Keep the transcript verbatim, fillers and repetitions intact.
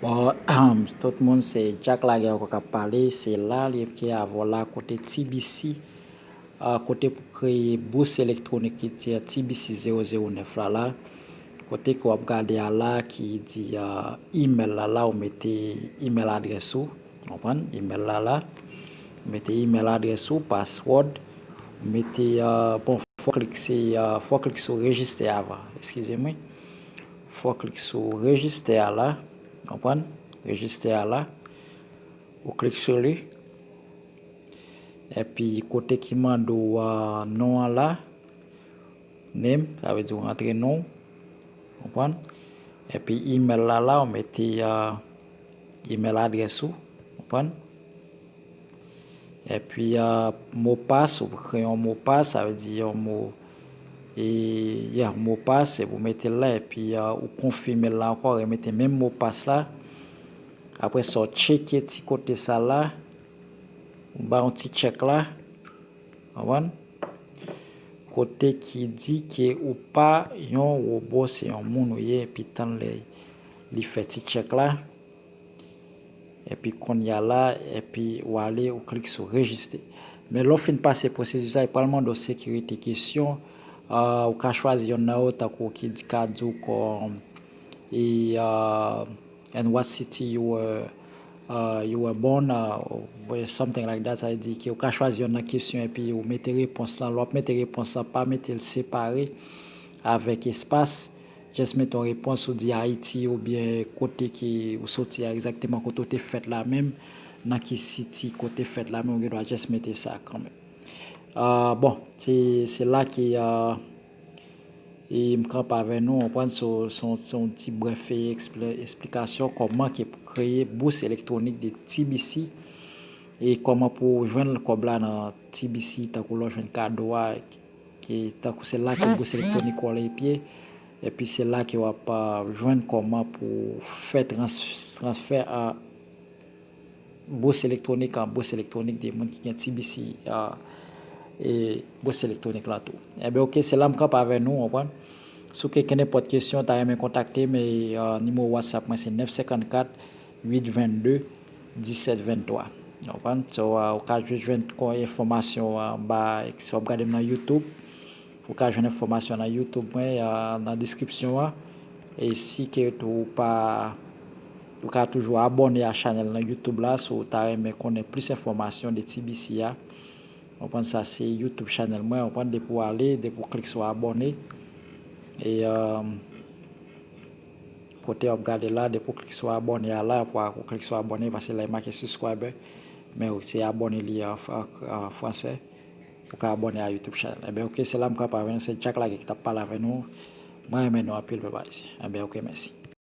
Bon, tout moun, se Jack Laguerre ankò k ap pale. Se la li ke avè w la kote T B C, ah, kote pou kreye bous elektwonik ki di T B C zewo zewo nèf la la. Kote ke w ap gade a la ki di, ah, email la la, ou mete email adrès ou, konprann? Email la la. Ou mete email adrès ou, password, ou mete, ah, bon, fò w klik, se, ah, fò w klik sou rejistè avan. Eskize mwen. Fò w klik sou rejistè a la, konprann? Rejistè a la. Ou klik sou li. Epi kote ki mande w, ah, non an la, name, sa vle di w rantre non w, konprann? Epi email la la, ou mete, ah, email adrès ou, konprann? Epi, ah, mopas, ou kreye yon mopas, sa vle di yon mo, e, yeah, mopas, epi ou mete l la, epi, ah, ou konfime l la ankò, remete menm mopas la. Apre sa, w tcheke ti kote sa la, ou ba yon ti tchèk la, konprann? Kote ki di ke ou pa yon wobo, se yon moun ou ye, epi tann lè li fè ti tchèk la. Epi kounye a la, epi w ale, ou klik sou rejiste. Men lè w fin pase pwosesi sa, li pral mande w sekirite kesyon. Ah, ou ka chwazi yonn nan yo, tankou ki di, ka di w kòm, e, ah, and what city you were, uh, you were born, uh, or something like that. Sa vle di ke ou ka chwazi yonn nan kesyon epi ou mete repons lan. Lè w ap mete repons lan, pa mete l separe avèk espas. Just mete yon repons, ou di Ayiti oubyen kote ke ou soti a egzakteman, kote ou te fèt la menm, nan ki city kote fèt la menm, ou gen dwa just mete sa kanmenm. Ah, bon, se, se la ke, ah, e m kanpe avè nou, w konprann, se, se, se yon ti brèf ekspli-, esplikasyon kòman ke pou kreye bous elektwonik de T B C e kòman pou jwenn kòb la nan T B C, tankou lè w jwenn kado a, ke, tankou se la ke bous elektwonik ou ale pye, epi se la ke w ap, ah, jwenn kòman pou fè trans-, transfè a bous elektwonik an bous elektwonik de moun ki gen T B C, ah, e bous elektwonik lan tou. Enben, oke, se la m kanpe avè nou, w konprann. Si w gen nenpòt kesyon, ta renmen kontakte m, e, ah, nimewo WhatsApp mwen se nèf senkannkat uit vennde disèt venntwa. W konprann? So, ah, ou ka jwenn kon enfòmasyon anba, si w ap gade m nan YouTube, ou ka jwenn enfòmasyon nan YouTube mwen, ah, nan deskripsyon an. E si ke tou ou pa, ou ka toujou abòne a chanèl nan YouTube la, si w ta renmen konnen plis enfòmasyon de T B C a. W konprann, sa se YouTube chanèl mwen, w konprann, depi w ale, depi w klik sou abòne. E, ah, kote w ap gade la, depi w klik sou abòne a la, w klik sou abòne, paske la e make subscriber, men se abòne li an, an, an fransè. Ou ka abòne a YouTube channel. Enben, oke, se la m kanpe avè nou. Se Jack Laguerre ki t ap pale avè nou. Mwen renmen nou anpil, pèp ayisyen. Enben, oke, mèsi.